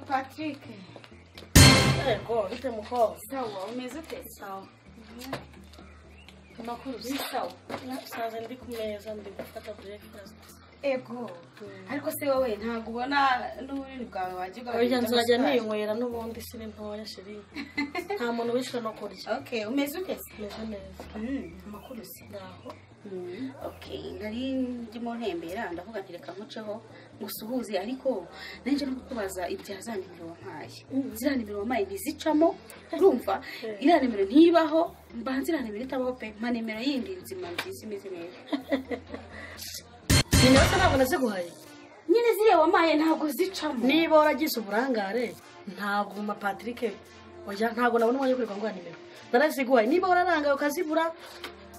Patrick. Ego, bite mukobwa? Sawa, umeze ute? Sawa. Amakuru si sawa. Nasanze ndi ku meza ndi gufata breakfast. Ego. Ariko se wowe ntabwo ubona n'ubunini bwawe wajya ugabanya. Oya nzajya ninywera n'ubundi siri ntoya shiri. Nta muntu wishwe no kurya. Okay, umeze ute se? Meze neza. Amakuru si ndaho. Okay, nari ndimo ntembera ndavuga nti reka nkuceho ngusuhuze ariko nanje no kukubaza ibya za nimero wampaye. Ziriya nimero wampaye ntizicamo, urumva? Iriya nimero ntibaho, mbanza iriya nimero itabaho pe, mpa nimero yindi nzima nziza imeze neza. Nimero se ntabwo naziguhaye? Nyine ziriya wampaye ntabwo zicamo. Niba waragize uburangare ntabwo mama Patrick oya ntabwo nabona umwanya wo kwirirwa nguha nimero. Naraziguhaye, niba wararangaye ukazibura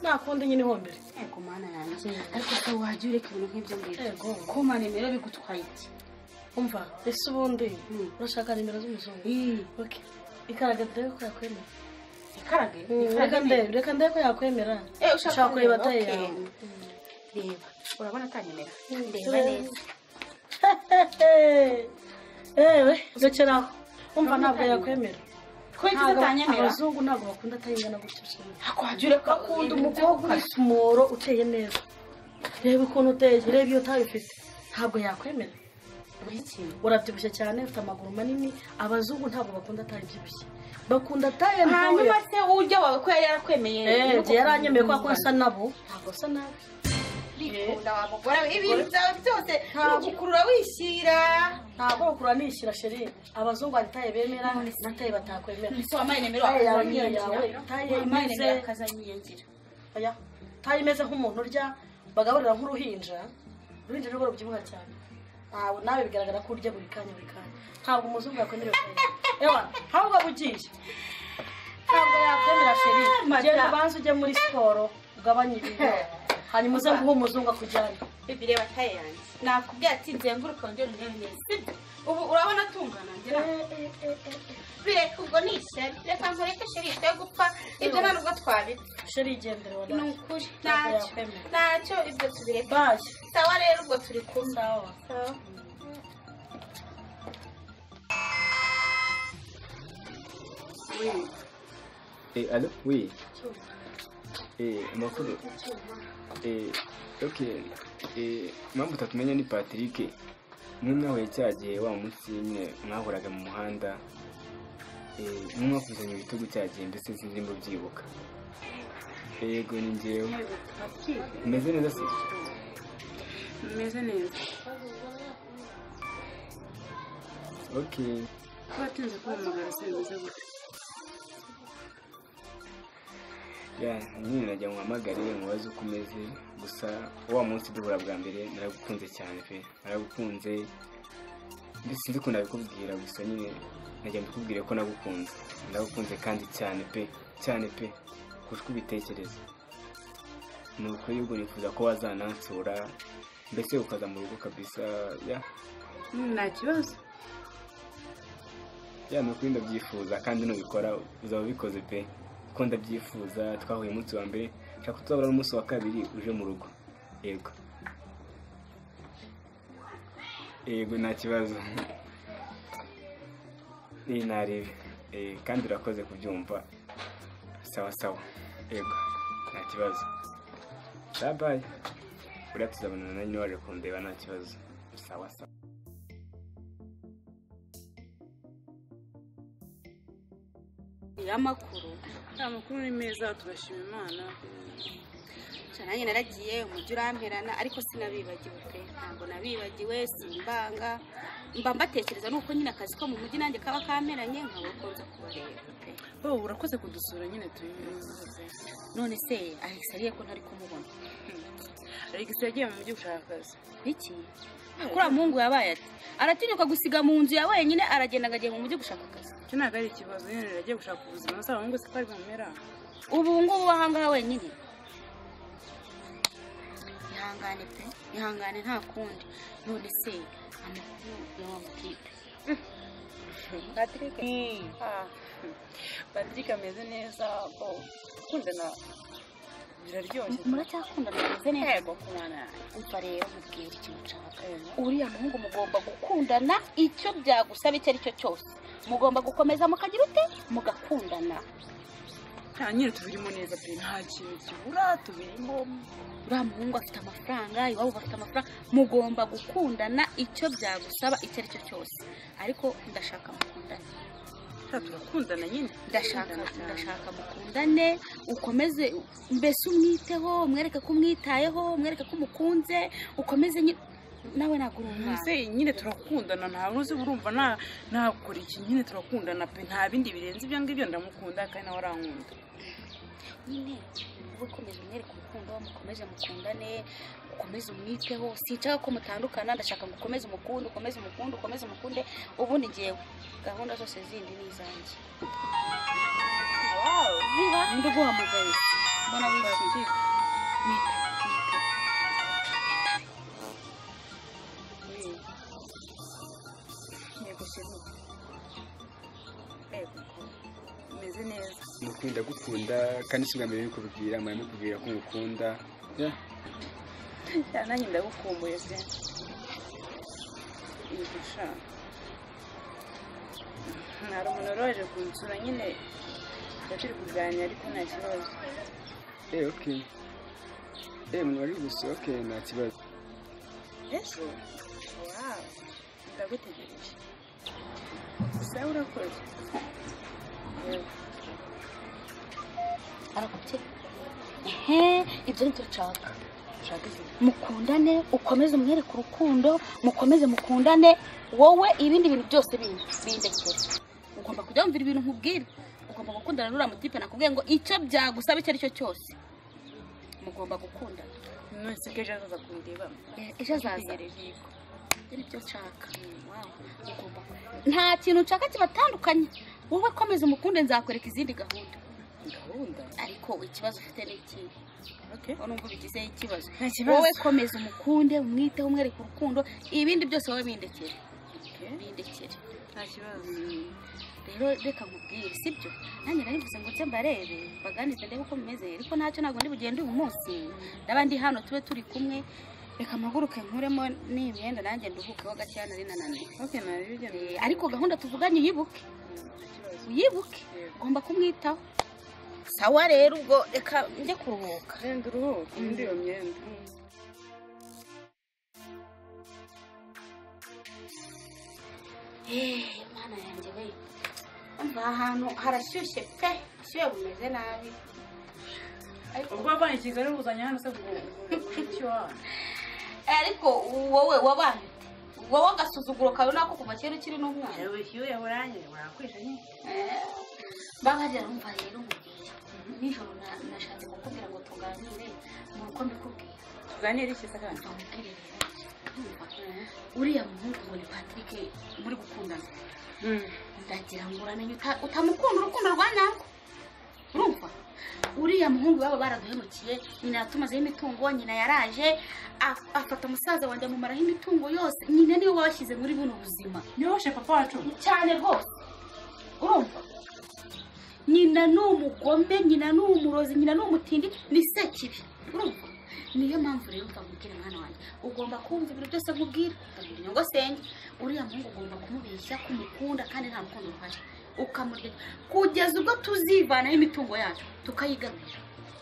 nakundi nyine ihombere. Ego mana yanjye, ariko se wajya ureka ibintu nk'ibyo ngibyo. Ego. Kuma nimero bigutwaye iki? Umva, ese ubundi urashaka nimero z'umuzungu? Okay. Ikarage ndebe ko yakwemera. Ikarage? Reka ndebe ko yakwemera. Ushaka kureba taye yawe. Reba, urabona atanyemera. Ndeba neza. Ewe, rekeraho. Umva ntabwo yakwemera. Abazungu ntabwo bakunda atayingana gutyo. Bakunda umukobwa uri sumoro uteye neza. Reba ukuntu uteye, reba iyo taye ufite. Ntabwo yakwemera. Urabyibushye cyane, ufite amaguru manini. Abazungu ntabwo bakunda taye ibyibushye. Bakunda taye ntoya. Hanyuma se ujya wawe ko yari yarakwemeye? Yaranyemeye ko asa nabo. Ntabwo asa nabi. Bikunda wa mugore we, ibintu byawe byose nugukurura wishyira. Ntabwo gukurura nishyira sheri. Abazungu hari taye bemera na taye batakwemera. Ese wampaye nimero akazanyiyangira. Oya, taye imeze nk'umuntu urya bagaburira nk'uruhinja. Uruhinja rwo rubyibuha cyane. Ntabwo nawe bigaragara ko urya buri kanya buri kanya. Ntabwo umuzungu yakwemerera. Ewa, ntabwo bugiye. Ntabwo yakwemera sheri. Genda ubanze ujye muri siporo ugabanye ibiro. Hanyuma uze nguhe umuzungu akujyane. Bibi reba taye yanjye. Nakubwiye ati nzenguruka wongere undebe neza. Sibyo? Ubu urabona tungana ngira. Bireka ubwo ni ishyari. Reka nkureke sheri twe gupfa ibyo nta nubwo twabipfa. Sheri igendere wa. Ni ukuri. Ntacyo. Ntacyo ibyo tubireka. Bye. Sawa rero ubwo turi kumwe. Sawa. Sawa. Oui. Allô? Oui. Amakuru. Okay. Impamvu utatumenya ni Patrick. Mwe mwahuye cya gihe wa munsi nyine mwahuraga mu muhanda. Mwe mwakuzanye ibitugu cya gihe mbese sinzi nimba ubyibuka. Yego ni njyewe. Umeze neza se? Meze neza. Okay. Watinze kumpamagara se bimeze gute? Ya, nyine najya muhamagare mubaze uko umeze. Gusa wa munsi duhura bwa mbere naragukunze cyane pe, naragukunze. Mbese sinzi ukuntu nabikubwira gusa nyine najya mbikubwira ko nagukunze. Ndagukunze kandi cyane pe, cyane pe, kurusha uko ubitekereza. Ni ukuri ubwo nifuza ko wazanansura mbese ukaza mu rugo kabisa. Ya, nta kibazo. Ya, ni ukuri ndabyifuza kandi nubikora uzaba ubikoze pe. Ko ndabyifuza. Twahuye umunsi wa mbere, nshaka tuzabura n'umunsi wa kabiri uje mu rugo. Yego. Yego nta kibazo. Narebe. Kandi urakoze kubyumva. Sawa sawa. Yego nta kibazo. Bye bye. Uriya tuzabonana na nyine waje kundeba nta kibazo. Sawa sawa. Amakuru. Amakuru ni meza turashima Imana. Nanjye naragiye umujyi uramperana ariko sinabibagiwe pe, ntabwo nabibagiwe, simbanga mba mbatekereza nuko nyine akazi ko mu mujyi nanjye kaba kamperanye nkabura uko nza kubareba pe. Wowe urakoze kudusura nyine tubimuze. None se Alex ariye ko ntari kumubona? Alex yagiye mu mujyi gushaka akazi. Iki? Kuri muhungu yabaye ati aratinyuka gusiga mu nzu ya wenyine aragenda ngagiye mu mujyi gushaka akazi. Icyo ntabwo ari ikibazo nyine yagiye gushaka ubuzima se abahungu se ko ari bumera. Ubu ngubu ahangaha wenyine. Ihangane pe, ihangane nta kundi. None se amakuru ya wa mutipe? Patrick. Patrick ameze neza, bo kundana Biraryoshye. Muracyakundana meze neza? Yego kumwana. Umva rero mubwira ikintu nshaka. Uriya muhungu mugomba gukundana icyo byagusaba icyo ari cyo cyose. Mugomba gukomeza mukagira ute? Mugakundana. Nta nyine tubirimo neza pe, nta kintu kibura tubirimo. Uriya muhungu afite amafaranga, iwabo bafite amafaranga, mugomba gukundana icyo byagusaba icyo ari cyo cyose. Ariko ndashaka mukundane. Turakundana nyine. Ndashaka mukundane, ukomeze mbese umwiteho, umwereke ko umwitayeho, umwereke ko umukunze, ukomeze nawe nagura umwana. Mbese nyine turakundana, nta uzi urumva nakora iki nyine turakundana pe, nta bindi birenze ibyo ngibyo, ndamukunda kandi nawe arankunda. Nyine ukomeze umwereke urukundo, mukomeze mukundane, ukomeze umwiteho, sinshaka ko mutandukana, ndashaka ngo ukomeze umukunde, ukomeze umukunde, ukomeze umukunde, ubundi ngewe gahunda zose zindi ni izanjye. Wow, nduguhamagaye. Mbona wishimye. Meze neza. Mukunda gukunda kandi si ubwa mbere bikubwira, mwana bikubwira ko ngukunda. Cyane nanjye ndagukumbuye pe. Yego. Hari umuntu wari waje kunsura nyine turi kuganira ariko nta kibazo. Okay. Umuntu wari gusura, okay, nta kibazo. Ejo? Wow, ndagutegereje. Gusa urakoze. Arakubye. Ibyo nibyo nshaka. Mukundane, ukomeze umwereke urukundo, mukomeze mukundane, wowe ibindi bintu byose bindekere. Ugomba kujya wumvira ibintu nkubwira. Ugomba gukundana n'uriya mutipe nakubwiye ngo icyo byagusaba icyo ari cyo cyose. Mugomba gukundana. None se ejo azaza kundeba? Ejo azaza. Ibyo nibyo nshaka. Ugomba. Nta kintu nshaka kibatandukanye. Wowe komeza umukunde, nzakwereka izindi gahunda. Gahunda? Ariko ikibazo ufite ni ikihe? Okay. Urumva ubigizeho ikibazo. Nta kibazo. Wowe komeza umukunde, umwiteho, umwereke urukundo, ibindi byose wowe bindekere. Bindekere. Nta kibazo. Rero reka nkubwire, sibyo? Nanjye narivuze ngo nze mbarebe, mbaganize ndebe uko mumeze, ariko ntacyo ntabwo ndi bugende uyu munsi. Ndaba ndi hano tube turi kumwe. Reka mpaguruke nkuremo n'iyi myenda nanjye nduhukeho gakeya nari nananiwe. Okay, nari bigende. Ariko gahunda tuvuganye uyibuke. Uyibuke. Ugomba kumwitaho. Sawa rero ubwo reka njye kuruhuka. Genda uruhuke muri iyo myenda. Mana yanjye we. Umva ahantu harashyushye pe, ubushyuhe bumeze nabi. Ubwo wavanye i Kigali uzanye hano se ngo Ariko wowe wabaye ute? Wowe agasuzuguro kawe nako kuva kera ukiri n'umwana. Ubushyuhe buranye burakwishe nyine. Babarira umva rero mubwira. Nijoro nashatse kukubwira ngo tuganire mu ruko mbikubwira. Tuganire iki se kandi? Mubwire rero. Uriya muhungu ngo ni Patrick muri gukundana. Ndagira ngo uramenye utamukunda urukundo rwa nyarwo. Urumva? Uriya muhungu baba baraduhemukiye, nyina yatumazeho imitungo, nyina yaraje afata umusaza wanjye amumaraho imitungo yose, nyina niwe wabashyize muri buno buzima. Niwe washe papa wacu? Cyane rwose. Urumva? Nyina ni umugome, nyina ni umurozi, nyina ni umutindi, ni sekibi. Urumva? Niyo mpamvu rero mvamubwira mwana wanjye, ugomba kumva ibintu byose nkubwira. Ndabwira ngo senge, uriya muhungu ugomba kumubeshya kumukunda kandi nta rukundo ruhari. Ukamurya kugeza ubwo tuzivanaho imitungo yacu tukayigarurira.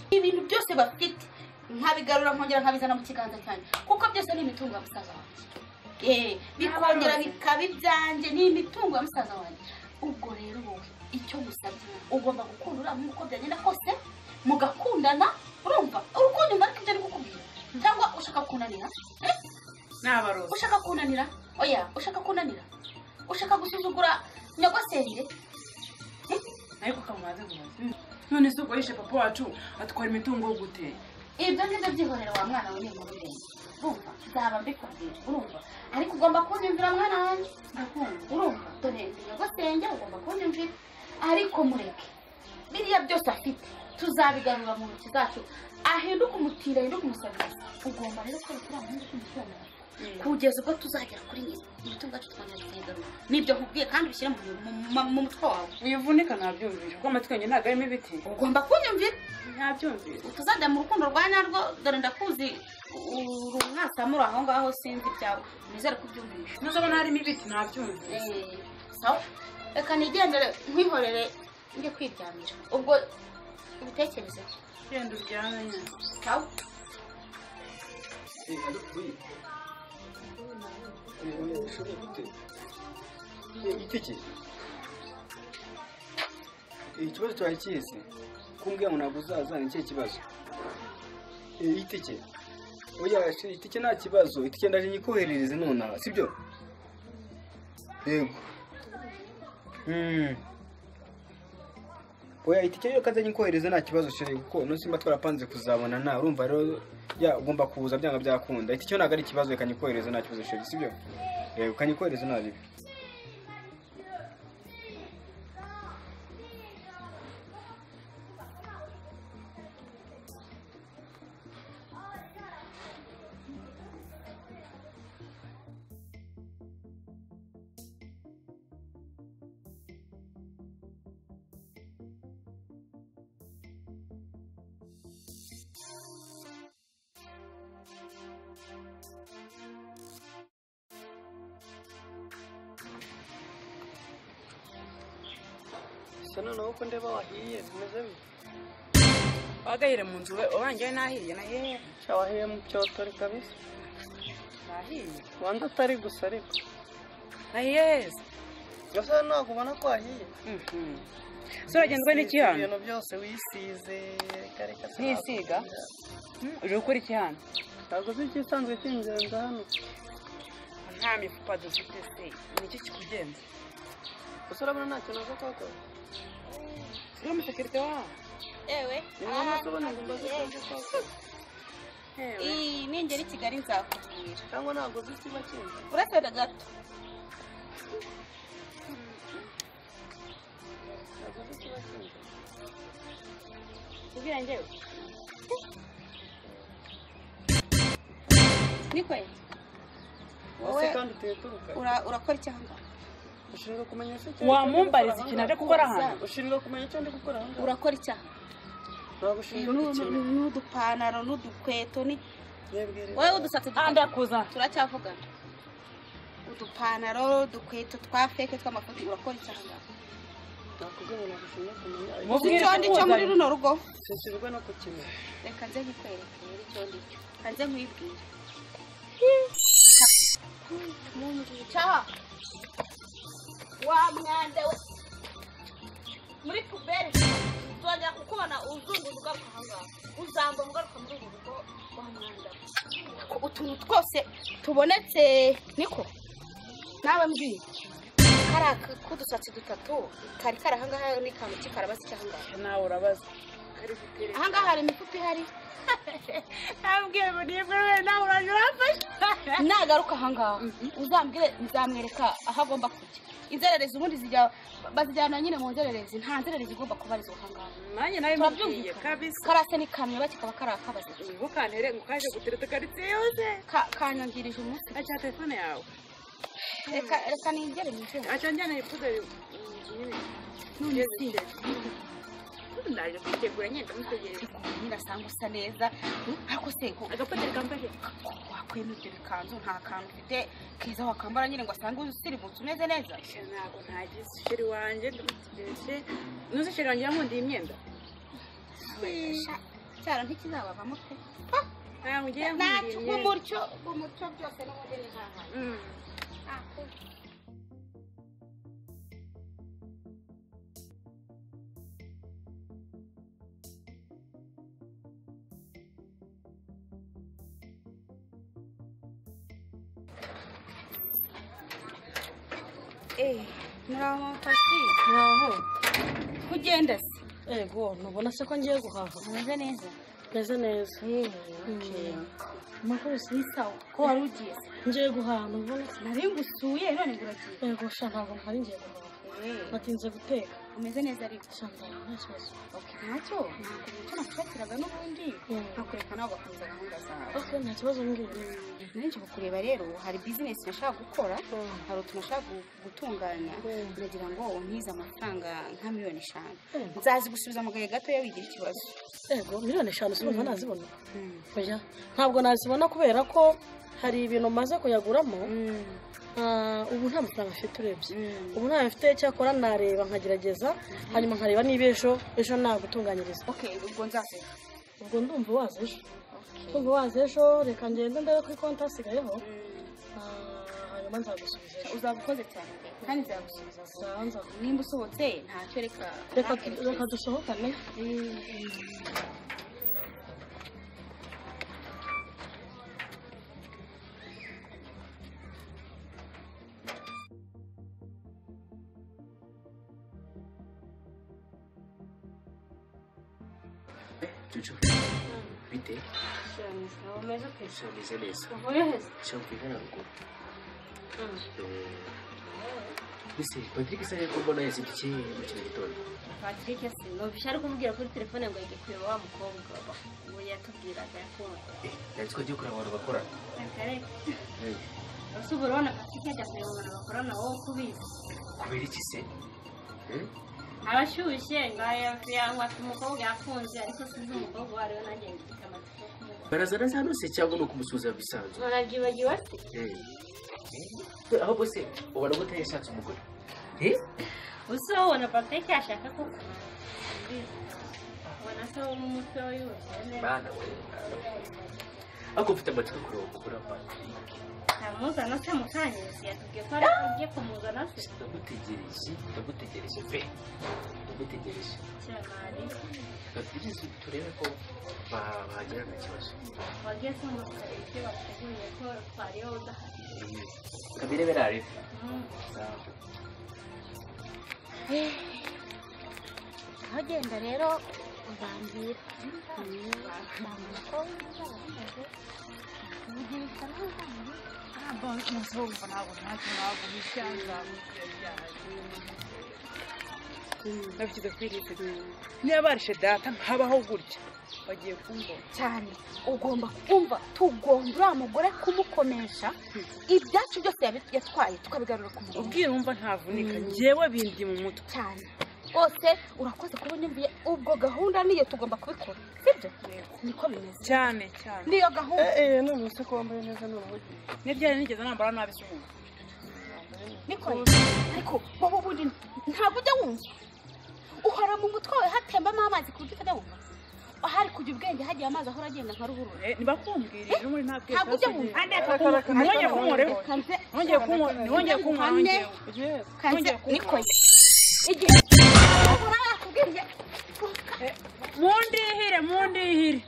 Ibintu byose bafite nkabigarura nkongera nkabizana mu kiganza cyanjye, kuko byose ni imitungo ya musaza wanjye. Bikongera bikaba ibyanjye, ni imitungo ya musaza wanjye. Ubwo rero wowe icyo ngusabye, ugomba gukunda uriya muhungu uko byagenda kose, mugakundana. Urumva? Urukundo ariko ibyo ari kukubwira. Cyangwa ushaka kunanira? Nabarozi. Ushaka kunanira? Oya, ushaka kunanira? Ushaka gusuzugura nyagosenge? Ariko kamubaze ngo none se ubwo yishe papa wacu atwara imitungo gute? Ibyo ngibyo byihorera wa mwana we ni inkuru ndende. Urumva? Nzaba mbikubwira. Urumva? Ariko ugomba kunyumvira mwana wanjye. Ndakumva. Urumva? Dore nyagosenge ugomba kunyumvira. Ariko mureke. Biriya byose afite tuzabigarura mu ntoki zacu, ahinduka umutira, ahinduka umusabirizi. Ugomba rero kwereka uriya muhungu ko umukundana. Kugeza ubwo tuzagera kuri nyina imitungo yacu twongera tukayigarura. Nibyo nkubwiye kandi ubishyire mu mutwe wawe. Wivunika ntabyumvise kuko amatwi yanjye ntabwo arimo ibiti. Ugomba kunyumvira. Ntabyumvise. Utazajya mu rukundo rwa nyarwo dore ndakuzi uri umwasamura aho ngaho sinzi ibyawe. Nizere ko ubyumvise. Ntuzabona harimo ibiti ntabyumvise. Sawa. Reka nigendere nkwihorere njye kwiryamira. Ubwo ubitekerezeho. Genda uryame nyine. Sawa. Itike ikibazo cyawe kizi kumbwira ngo ntabwo uzaza ni ikihe kibazo? Itike oya itike nta kibazo, itike ndaje nyikoherereze nonaha sibyo? Yego. Oya itike yo kaze nyikoherereze nta kibazo chérie kuko no simba twarapanze kuzabona na urumva rero ya ugomba kuza byanga byakunda. Itike ntabwo ari ikibazo reka nyikoherereze nta kibazo chérie sibyo? Yego kanyikoherereze nta bibi. Noneho ko ndeba wahiye bimeze bite? Wagahire mu nzu urangiye nahiye na yewe. Sha wahiye mu cyotori kabisa. Nahiye. Wanda atari gusa ariko. Nahiye heza. Gusa ntabwo ubona ko wahiye. So uragendwa n'iki hano? Ibintu byose wisize reka nisiga. Uje gukora iki hano? Ntabwo uzi igisanzwe cy'ingenzi hano. Nta mifupa dufite se. Ni iki kikugenza? Gusa urabona nta kintu aza kuhakora. Uri umusekirite wawe? Ewe. Ningera i Kigali nzakubwira. Cyangwa ntabwo uzi ikiba kinzi. Uretse gato. Ntabwo uzi ikiba kinzi. Kubwira njyewe? Niko ye? Wowe urakora iki aha ngaha? Ushinzwe kumenya icyo wamumbariza ikintu aje gukora hano. Ushinzwe kumenya icyo ndi gukora hano. Urakora icyaha? Ntabwo ushinzwe kukimenya. N'udupantaro n'udukweto ni wowe udusatsi ndakuza turacyavugana. Udupantaro udukweto twa feke tw'amafuti urakora icyaha ngaha? Nakubwiye ngo ntabwo ushinzwe kumenya. Icyo ndi cyo muri runo rugo sinshinzwe no kukimenya. Reka nze nkikwereke rero icyo ndi cyo. Reka nze nkwibwire. Cyaha wa mwanda we muri puberi tuzongera kukubona uzunguza ugaruka aha ngaha uzamba ugaruka muri uru rugo wa mwanda we. Utuntu twose tubonetse niko nawe mbwiye kariya k'udusatsi dutatu kari kari aha ngaha ni kantu k'ikarabazi cy'aha ngaha. Nawe urabaza. Aha ngaha hari imifuka ihari. Nabwiye ngo nibwo we nawe uraje urafasha. Nagaruka aha ngaha uzambwire nzamwereka aho agomba kujya. Inzererezi ubundi zijya bazijyana nyine mu nzererezi nta nzererezi igomba kubarizwa aha ngaha. Nanjye nawe mubwiye kabisa. Karase ni kamyo bakikaba karakabaze. Ngo kantere ngo kaje gutereta karitsiye yose. Kanyangirije umunsi. Acha telefone yawe. Reka reka ningere nijoro. Acha njyana ipuderi nyine. None si. Ndaje kwitegura nyine ndamutegereje. Nyine asanga usa neza ariko se agapateri kambaje wakwemera ibyo bikanzu nta kantu ufite keza wakambara nyine ngo asange usirimutse umeze neza. Ntabwo ntagize sheri wanjye ndamutegereje. Nuzi sheri wanjye yankundiye imyenda. Cyaro ntikizabavamo pe. Ntabwo ngiye yankundiye imyenda. Umucyo byose n'ubundi ni hahandi. Muraho Pasi. Muraho. Kugenda se? Ego, nubona se ko ngiye guhaha. Umeze neza? Meze neza. Okay. Amakuru si sawa. Ko wari ugiye? Ngiye guhaha nubona se. Nari ngusuye none nguragiye. Ego sha ntabwo mpari ngiye guhaha. Natinze guteka. Umeze neza ariko? Shandara nta kibazo. Okay, ntacyo. Ntabwo nagushakiraga n'ubundi. Nkakureka nawe ugakomeza gahunda zawe. Okay, nta kibazo mbwira. Nari nje kukureba rero, hari business nashaka gukora, hari utuntu nashaka gutunganya, ndagira ngo untize amafaranga nka 5,000,000. Nzazigusubiza mu gahe gatoya wigira ikibazo. Ego, 5,000,000 sinumva nazibona. Oya, ntabwo nazibona kubera ko hari ibintu maze kuyaguramo. Ubu nta mafaranga mfite urebye. Ubu ntayo mfite, cyakora nareba nkagerageza, hanyuma nkareba niba ejo nagutunganyiriza. Okay, ubwo nzaseka. Ubwo ndumva waza ejo. Ndumva waza ejo, reka ngende ndabe kuri konti hasigayeho. Hanyuma nzagusubiza ejo. Uzaba ukoze cyane pe, kandi nzagusubiza vuba. Nimba usohotse ntacyo, reka reka dusohokane. Cucu, bite? Shameze neza. Shamvuye hano ruguru. Mbese Patrick se ariko mbona yazindukiye mu kino gitondo? Patrick se numvise ari kumubwira kuri telefone ngo ajye kureba wa mukobwa uwo yatubwiraga yakunda. Nari ko agiye kureba abantu bakorana. Reka. Ese ubu urabona Patrick ajya kureba abantu bakorana wowe uko ubizi? Kubera iki se? Abashyushye ngaya umukobwa yakunze ariko sinzi umukobwa uwo ari we, nanjye ngifite amatsiko. Barazana za nose cyangwa ni ukumusuhuza bisanzwe? Barabyibagiwe se? Ahubwo se ubona gute yashatse umugore? Use ubona Patrick yashaka koko? Ubona se wo mu mutwe we yuzuye neza? Bana we, ariko mfite amatsiko kureba kugura Patrick. Ntamuzana se mukanyuzi yatubwiye ko ari agiye kumuzana se? Ndagutegereje pe, ndagutegereje. Cyane. Bategereze turebe ko bagirana ikibazo. Wagiye se ngo tukareba ibyo bateguye ko twariho udahari. Kabire berare. Agenda rero uzambwira. Nabishyize kuri liste. Niba barishe data habaho gutya bagiye kumbona cyane. Ugomba kumva tugomba uriya mugore kumukomesha ibyacu byose yatwaye tukabigarura ku murongo. Ubwira wumva ntavunika njyewe bindi mu mutwe cyane rwose. Urakoze kuba unyumviye. Ubwo gahunda niyo tugomba kubikora, sibyo? Niko bimeze cyane cyane, niyo gahunda. None se ko wambaye neza noneho? N'ibyari nigeze nambara nabi se ubu. Niko ariko wowe ubundi ntabwo ujya wumva, uhora mu mutwe wawe hatembamo amazi ku buryo utajya wumva. Ahari kujya ubwenge hagiye amazi ahora agenda nka ruhurura. Nibakumbwirije muri ntabwo ntabwo ujya wumva. Nongeye kunkoreho, nongeye kunywa, nongeye niko igihe uhora yakubwiriye. Mundihire, mundihire.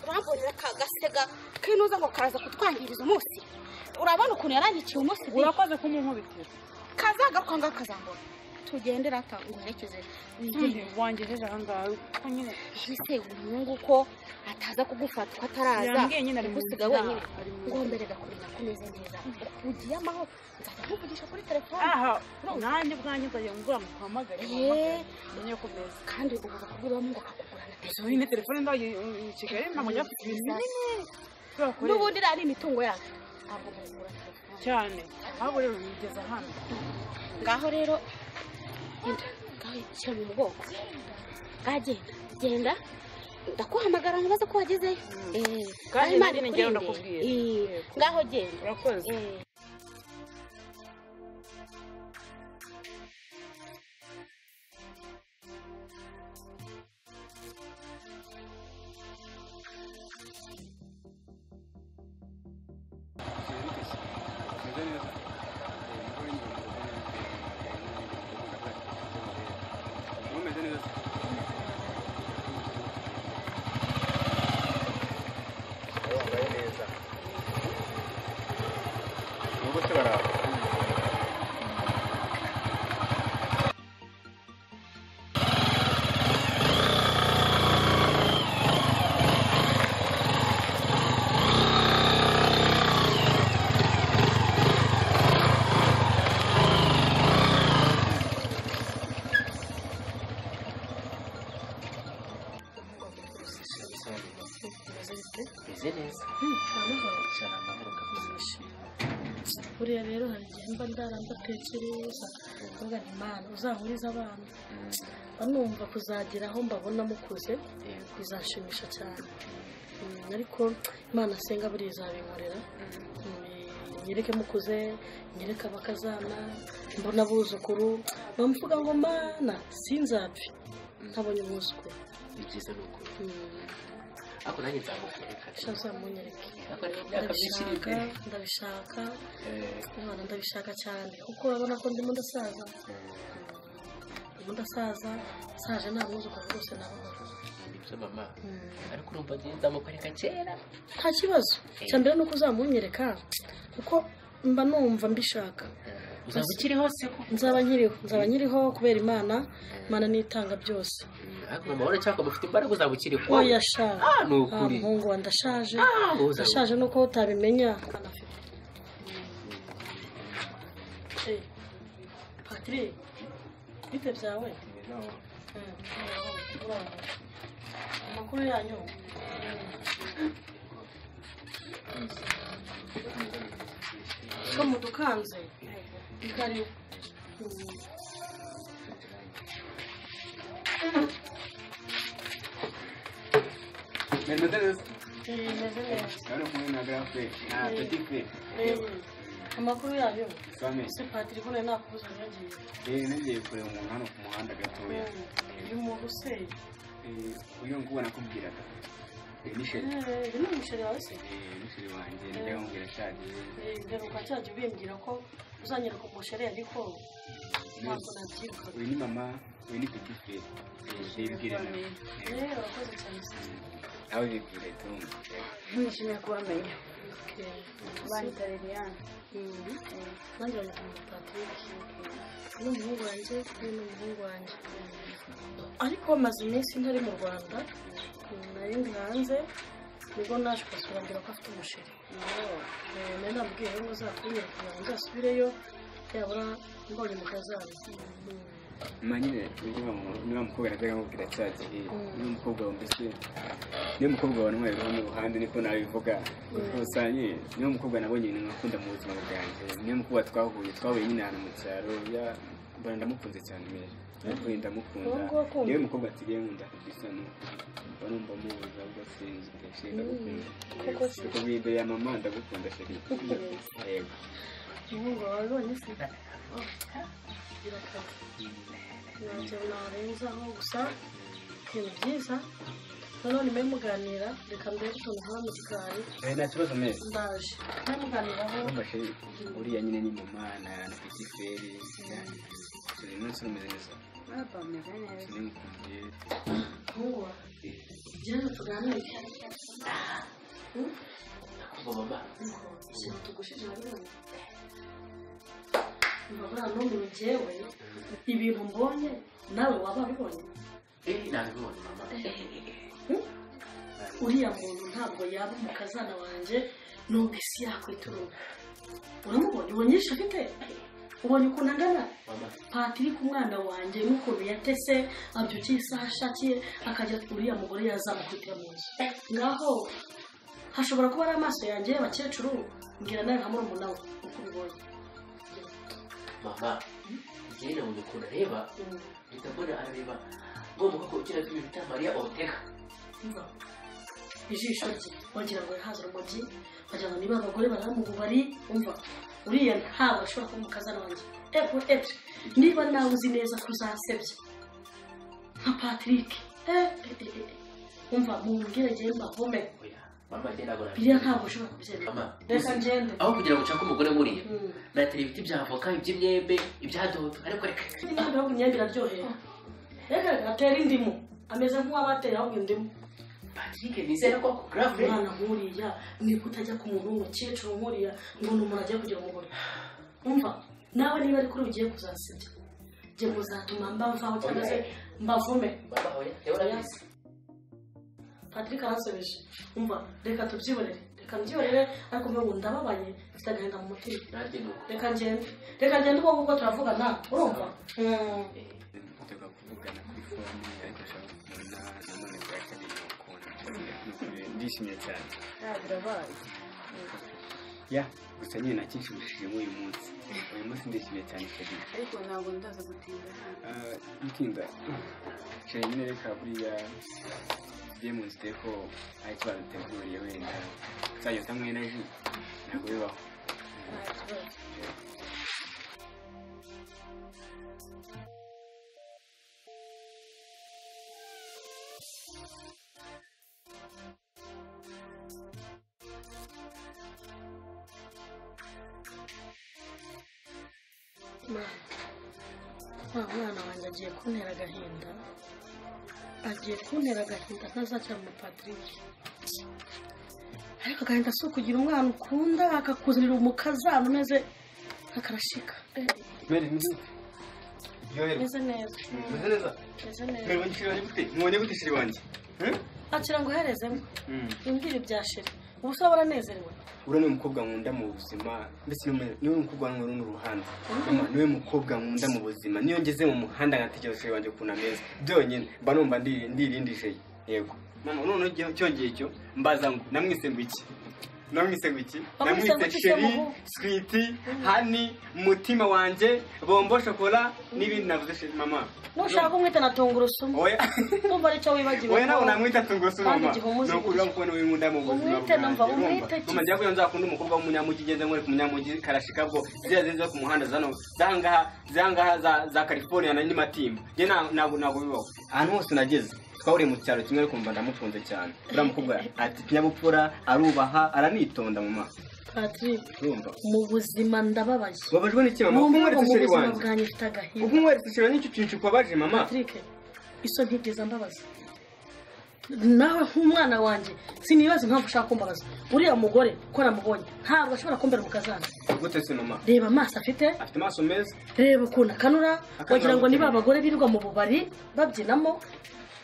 Urambonera ka gasega kinuza ngo karaza kutwangiriza umunsi. Urabona ukuntu yaranyiciye umunsi. Urakoze kumunkubitira. Kazagaruka ngaho kazambona. Tugende rata nguherekeze. Wangejeje aha ngaha ko nyine ese umuhungu ko ataza kugufata ko ataraza gusiga wenyine. Ngomberega kumenya ko umeze neza, ugiye amahoro. Nzajya nkuvugisha kuri telefone. Aha nanjye ubwanjye nzajya ngura muhamagare menye ko umeze. Kandi ubu bakubwira ngo akakugurana telefone. Nyine telefone ndaye i Kigali ntabwo njya kufite ibintu binini. N'ubundi ari imitungo yacu ntabwo kugura telefone cyane. Ahubwo rero bigeza hano ngaho rero ngaho shyira mu mugongo. Genda genda ndakuhamagara nkubaze ko wagezeyo. Kandi nanjye nigera ndakubwira. Ngaho genda. Urakoze. Buriya rero hari igihe mba ndara mbatekereza mvuga nti Mana uzahurize abana banumva kuzagera aho mbabona mukuze bizanshimisha cyane. Ariko Imana asenga buriya izabinkorera, nyereke mukuze, nyereke abakazana, mbona abuzukuru, bamvuga ngo Mana sinzapfe ntabonye umwuzukuru. Ni byiza ni ukuri. Ariko nanjye nzamukwereka. Uzamunyereke. Ndabishaka, Imana ndabishaka cyane kuko urabona ko ndimo ndasaza. Ndimo ndasaza, nsaje nta mwuzukuru rwose nababara. Nibyo mama. Ariko urumva ngiye nzamukwereka kera. Nta kibazo. Icya mbere ni uko uzamunyereka kuko mba numva mbishaka. Uzaba ukiriho se ko? Nzaba nkiriho, nzaba nkiriho kubera Imana, Imana nitanga byose. Ariko mama uracyakoma ufite imbaraga uzaba ukiriho. Oya sha. Ni ukuri. Muhungu wa ndashaje. Ndashaje nuko utabimenya. Patrick, bite byawe? Amakuru yanyu. Ko mudukanze. Karibu. Meze neza. Meze neza. Hano kumwe na Grand Frère na Petit Frère. Amakuru yayo. Same. Se Patrick ko nakubuza nyagiye. Nagiye kureba umuntu hano ku muhanda gatoya. Uyu muntu se? Uyu nguwo nakubwiraga. Ni chéri. Ni chéri wawe se? Ni chéri wanjye, najyaga mubwira cyagiye. Mperuka cyagiye ubimbwira ko uzanyereka umuchéri ariko ntabwo nabyibuka. Uyu ni mama, uyu ni Petit Frère. Bibwire nawe. Urakoze cyane se. Nawe bibwire tumve. Nishimiye kubamenya. Banyita Liliane. Nanjye banyita Patrick. Ni umuhungu wanjye, ni n'umuhungu wanjye. Ariko maze iminsi ntari mu Rwanda, nari ndi hanze, nibwo naje kubasura mbwira ko afite umusheri. Nari namubwiye ngo uzakunyereka kugira ngo nzasubireyo, yabura mbonye umukazana. Mama nyine niba mukobwa najyaga mubwira cya gihe, niba mukobwa wa mbese, niba mukobwa wa ntwari mu ruhande niko nabivuga. Gusa nyine niba mukobwa nabonye nkakunda mu buzima bwanjye, niba mukobwa twahuye nyine ahantu mu cyaro, mbona ndamukunze cyane mbere. Ariko ndamukunda. Niwe mukobwa nsigaye nkunda kabisa mba numva mubuza ubwo sinzi pe ndagukunda. Ndakubwiye imbere ya mama ndagukunda chéri. Yego. Umuhungu wawe wabonye se? Birakaze. Ntacyo narenzaho gusa ibintu byiza. Nanone mbe muganira reka mbere utuntu hano mu gikari. Nta kibazo meze. Ndaje. Mbe muganiraho. Urumva chéri uriya nyine ni mama na Petit Frère. Uyu munsi umeze neza. Papa umeze neza. Umuhungu wawe. Gira tuganire. Ndakumva mama. Ikintu tugushije wabibonye. Mbabura numiwe njyewe ibintu mbonye nawe waba wabibonye. Nabibonye mama. Uriya muntu ntabwo yaba umukazana wanjye nubwo isi yakwiturura. Uramubonye ubonye ijisho afite? Ubonye ukuntu angana? Patrick umwana wanjye n'ukuntu yatese abyukiye isaha ashakiye akajya uriya mugore yazamukwitira mu nzu. Ngaho hashobora kuba ari amaso yanjye y'abakecuru mbwira nawe nka murumuna we uko ubibonye. Mama, njyewe nabonye ukuntu areba, mpita mbona arareba ngomba ko ukina filime bita Maria Ortega. Ijisho rye wagira ngo yahaze urumogi, wagira ngo niba abagore barara mu bubari, umva uriya ntabwo ashobora kuba umukazana wanjye. Epo niba nawe uzi neza ko uzasebya nka Patrick, umva mumbwire njyewe mbavome. Mama njye ntabwo biriya ntabwo ushobora kubyemera. Reka ngende. Aho kugira ngo ushake umugore nkuriya, natera ibiti bya avoka, iby'imyembe, ibya dodo, ariko reka. Ahubwo imyembe iraryohera. Reka atera indimu, ameze nk'uwabateye ahubwo indimu. Patrick nizere ko grave. Umwana nkuriya ni kutajya ku muntu w'umukecuru nkuriya ngo ni umuntu agiye kugira umugore. Umva nawe niba ari kuri ugiye kuzasebya, njye muzatuma mbavaho cyangwa se mbavume. Patrick aransebeje. Umva reka tubyibonere, reka mbyibonere ariko mbe ndababaye mfite agahinda mu mutima. Reka ngende, reka ngende ubwo ngubwo turavugana, urumva? Tuga kuvugana kuri phone ariko ashaka kubona nanone bwa kabiri mukunda. Ndishimye cyane. Birabaye. Ya gusa nyine nakinshimishije muri uyu munsi. Uyu munsi ndishimye cyane chérie. Ariko ntabwo ndaza gutinda. Gutinda. Chérie nyine reka buriya tugiye mu nzu ko hari icyo baduteguriye wenda tuzajya utanywe na ji ntabwo bibaho. Nta kibazo. Wa mwana wanjye agiye kuntera agahinda, agiye kuntera agahinda ntazakira mu Patrick. Ariko agahinda si ukugira umwana ukunda akakuzanira umukazana umeze nk'akarashika. Mary, meze neza. Meze neza? Meze neza. Mary, wongeye gute? Mwonye gute shiri wanjye? Akira ngo uherezemo. Imbwira ibya shiri. Ubu se waranezerewe? Uriya ni umukobwa nkunda mu buzima, mbese niwe mukobwa nkunda mu ruhande. Mama, niwe mukobwa nkunda mu buzima. Niyo ngeze mu muhanda nkatekereza shiri wanjye ukuntu ameze. Byonyine mba numva ndirindije. Yego. Mama, none cyongeye cyo mbaza ngo namwise ngo iki? Namwise ngo iki? Namwise sheri, sweetie, honey, mutima wanjye, bombo shokora n'ibindi navuze sheri mama. Nushaka umwita na tungurusumu. Oya. Ndumva aricyo wibagiwe. Oya nawe namwita tungurusumu mama. Nuko uriya mukobwa niwe nkunda mu buzima. Umwite numva umwite. Mama njya kugira nzakunda umukobwa w'umunyamujyi ngeze nkore ku munyamujyi karashika bwo ziriya ziza ku muhanda zano zangaha za California na Matimba. Nge ntabwo bibaho. Ahantu hose nageze twahuriye mu cyaro kimwe ariko mba ndamukunze cyane. Uriya mukobwa ati ikinyabupfura, arubaha, aranitonda mama. Patrick, mu buzima ndababaye. Wabajwe n'iki mama? Uko nkweretse sheri wanjye? Bwanjye mfite agahinda. Uko nkweretse sheri wanjye nicyo kintu kikubabaje mama? Patrick, iso ntigeze mbabaza. Nawe nk'umwana wanjye sinibaza impamvu ushaka kumbabaza. Uriya mugore ko namubonye ntabwo ashobora kumbera umukazana. Gute se mama? Reba amaso afite. Afite amaso meza. Reba ukuntu akanura, wagira ngo ni ba bagore birirwa mu bubari babyinamo.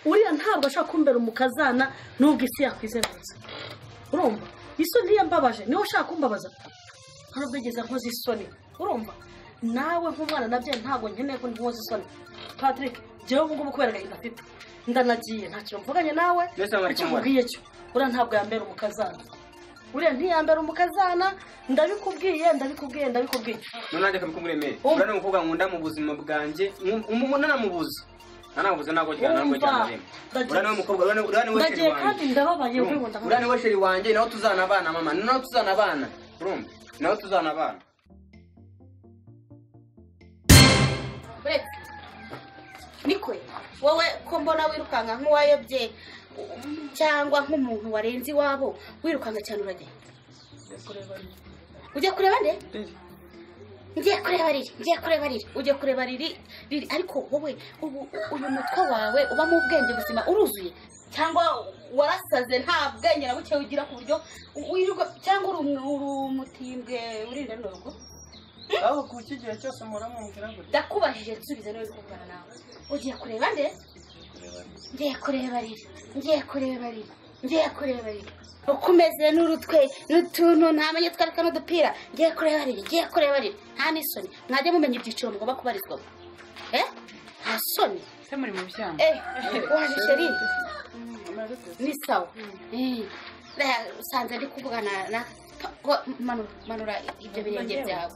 Uriya ntabwo ashobora kumbera umukazana nubwo isi yakwizengurutse. Urumva? Iso ntiyambabaje, niwe ushaka kumbabaza. Ntabwo yigeze nkoza isoni. Urumva? Nawe nk'umwana nabye ntabwo nkeneye ko nkoza isoni. Patrick, jewe ubu ngubu kubera agahinda afite. Ndanagiye nta kintu mvuganye nawe. Icyo nkubwiye cyo. Uriya ntabwo yambera umukazana. Uriya ntiyambera umukazana, ndabikubwiye, ndabikubwiye, ndabikubwiye. None nanjye akabikubwira Mary. Uriya ni umukobwa nkunda mu buzima bwanjye, nanamubuza. Nanamubuza ntabwo cyane ntabwo cyane. Uriya ni umukobwa, uriya ni we sheri wanjye. Kandi ndababaye ubwo ndababaye. Uriya ni we sheri wanjye, nawe tuzanabana mama, nawe tuzanabana. Urumva? Nawe tuzanabana. Uretse Niko, wowe ko mbona wirukanka nk'uwayobye cyangwa nk'umuntu warenze iwabo, wirukanka cyane urajya. Ujya kureba nde? Ngiye kureba Riri, ngiye kureba Riri, ujya kureba Riri, Riri. Ariko wowe ubu uyu mutwe wawe ubamo ubwenge buzima uruzuye cyangwa warasaze nta bwenge na buke ugira ku buryo wirirwa cyangwa uri umutimbwe urinda n'urugo? Aho kuki igihe cyose muramwumvira gutya? Ndakubajije nsubiza niba uri kuvugana nawe. Ugiye kureba nde? Ngiye kureba Riri, ngiye kureba Riri, ngiye kureba Riri. Uko umeze n'urutwe n'utuntu ntamenye twareka n'udupira. Ngiye kureba Riri, ngiye kureba Riri. Nta n'isoni. Mwajya mumenya ibyiciro mugomba kubarizwamo. Nta soni. Se muri mu byama. Waje sheri. Ni sawa. Usanze ndi kuvugana na manura ibyo birenge byawe.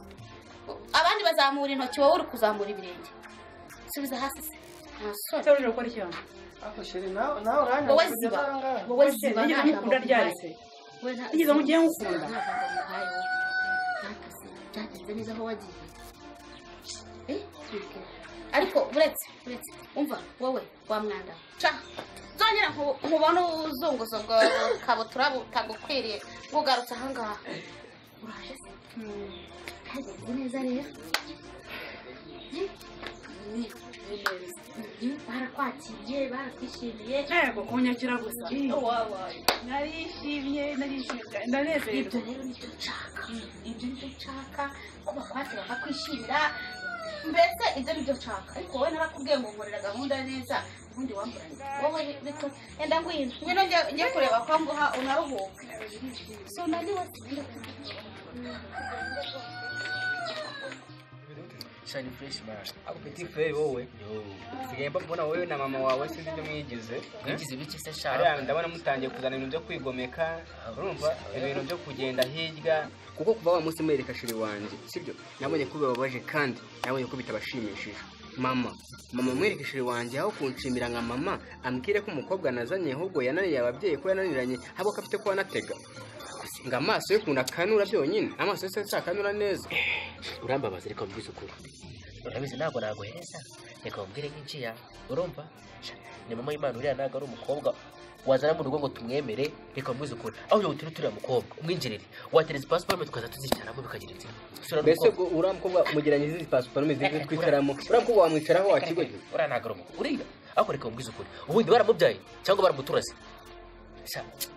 Abandi bazamura intoki wowe uri kuzamura ibirenge. Subiza hasi se. Nta soni. Se uri gukora iki hano? Ako sheri nawe uranyanga. Wowe ziba. Wowe ziba nta jambo ryarese. Nigeze mugiye ngukunda. Byagenze neza aho wagiye. Ariko uretse umva wowe wa mwanda. Ca. Nzongera nkubona uzunguza ubwo kabutura butagukwiriye bugarutse aha ngaha. Uraje se? Byagenze neza rero. Barakwakiriye, barakwishimiye. Yego, kunyakira gusa. Narishimye, narishimye, ndanezerewe. Ibyo rero nibyo nshaka. Ibyo nibyo nshaka ko bakwakira bakakwishimira. Mbese ibyo nibyo nshaka. Ariko wowe narakubwiye ngo nkorera gahunda neza, ubundi wamburanye. Wowe reka enda ngwino. Ngwino njye kureba ko nguha unaruhuka. So naniwe. Shani fresh man. Ako petit frere wowe. Sigaye mbona wowe na mama wawe sinzi ibyo mwigize. Mwigize biki se sha? Ariya ndabona mutangiye kuzana ibintu byo kwigomeka, urumva ibintu byo kugenda hirya kuko kuva wa munsi mwereka shiri wanjye, sibyo? Nabonye ko bibabaje kandi nabonye ko bitabashimishije. Mama mwereka shiri wanjye aho kunshimira nka mama ambwire ko umukobwa nazanye ahubwo yananiye ababyeyi ko yananiranye ahubwo ko afite ko anatega. Ngo amaso yo kunda kanura byonyine, amaso yose akanura neza. Urambabaza reka mbwize ukuri. Urabizi ntabwo naguhereza. Reka mbwire nk'inciya. Urumva? Ni mama y'Imana uriya ntabwo ari umukobwa wazana mu rugo ngo tumwemere. Reka mbwize ukuri. Aho yo turi turiya mukobwa umwinjirire. Watereza passport tukaza tuzicaramo bikagira inzira. Mbese uriya mukobwa mugeranye izi passport zizi twicaramo. Uriya mukobwa wamwicaraho wakigoye. Uriya ntabwo ari umukobwa. Uriya ariko reka mbwize ukuri. Ubundi baramubyaye cyangwa baramuturase.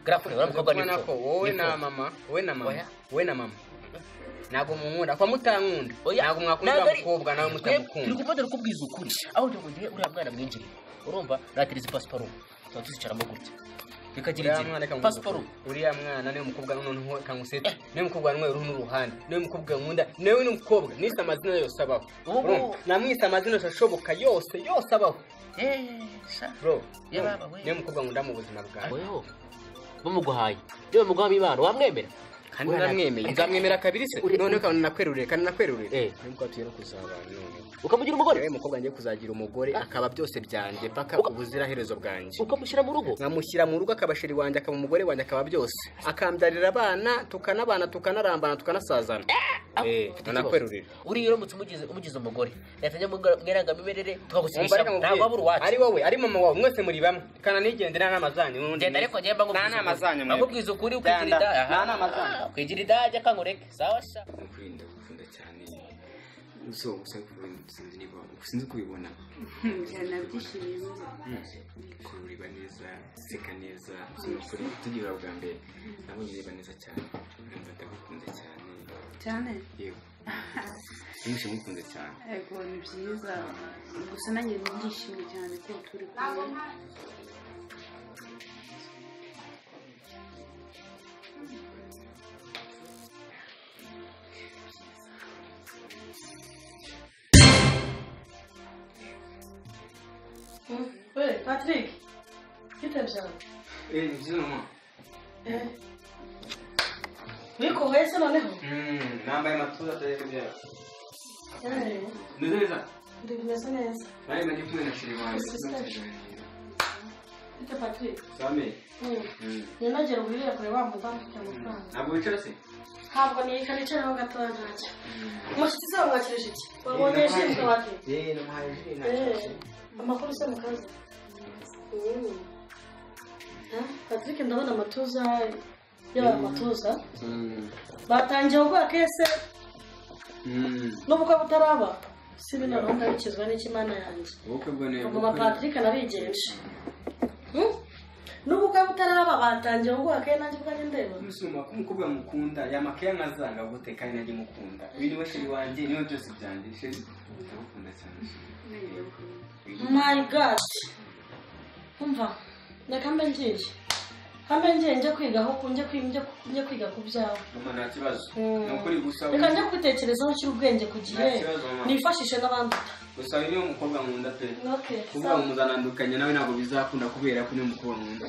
Grafure uriya mukobwa ni ko wowe na mama, wowe na mama, wowe na mama. Ntabwo munkunda kwa mutankunda. Ntabwo mwakunda umukobwa nawe mutamukunda. Turi gufata kubwiza ukuri. Aho ndio ngiye uriya mwana mwinjirire. Urumva natiriza passport. Tuba tuzicaramo gutya. Bikagira inzira. Passport. Uriya mwana niwe mukobwa noneho kangusete. Niwe mukobwa nwe ruhu n'uruhande. Niwe mukobwa nkunda. Niwe n'umukobwa nise amazina yose abaho. Namwise amazina yose ashoboka yose yose abaho. Sha. Bro, niwe mukobwa nkunda mu buzima bwawe. Weho. Bamuguhaye. Niwe muguha imana wamwemera. Kandi namwemeye nzamwemera kabiri se none kandi nakwerurire kandi nakwerurire nubwo atuye no kuzabana none ukamugira umugore yewe mukobwa ngiye kuzagira umugore akaba byose byanjye paka ubuziraherezo bwanjye ukamushyira mu rugo nkamushyira mu rugo akabashiri wanjye akaba umugore wanjye akaba byose akambyarira abana tukanabana tukanarambana tukanasazana nakwerurire uri uramutse umugize umugore yatajya mu irangamimerere tukagusinyisha ntabwo wabura uwacu ari wowe ari mama wawe mwese muri bamwe kana nigendera n'ama zanyu ngenda ariko ngiye mba nkubwiza ukuri ukigira nta nama zanyu kwigira idajya kangureke sawa sha ukwirinda gukunda cyane so gusa sinzi niba sinzi kubibona nabyishimiye kureba neza seka neza sinukuri tugira bwa mbere nabonye ureba neza cyane numva ndagukunze cyane cyane yego nimuje mukunze cyane yego ni byiza gusa nanjye ndishimye cyane ko turi kumwe Oi, Patrick. Que tempo já? Ei, mama. É. Wikohese noneho? Nambaye amatuza atari. Neza. Ndimeze neza. Naye ndi kumwe na shiri wanjye. Ite Patrick. Same. Ninagera ubwire kure wa mudamu ufite amafaranga. Ntabwo wicara se? Ntabwo nicaraho gatoya ntacyo. Umushyitsi se wamwakirije iki? Wabonye jisho wake? Namuhaye jisho ntacyo. Amakuru se mukazi. Patrick ndabona amatuza yaba amatuza. Batangiye gukora kese. N'ubukwe butaraba. Si bino ronda bikizwa n'ikimana yanjye. Ubukwe bwo ne. Ubwo Patrick narigenje. N'ubukwe butaraba batangiye gukora kese nanjye ubwanjye ndeba. Musuma ko umukobwa mukunda yamakaye nkazanga gute kandi nanjye mukunda. Uyu niwe sheri wanjye niwe byose byanjye. Sheri ndagukunda cyane. My God. Umva reka mbe ngiye. Kambe ngiye njye kwiga aho njye kwiga ku byawe. Mama nta kibazo. Ni ukuri gusa. Reka njye kubitekerezaho nshyira ubwenge ku gihe. Nifashishe n'abandi. Gusa uyu niwe mukobwa nkunda pe. Okay. Kuvuga ngo muzanandukanye nawe ntabwo bizakunda kubera ko niwe mukobwa nkunda.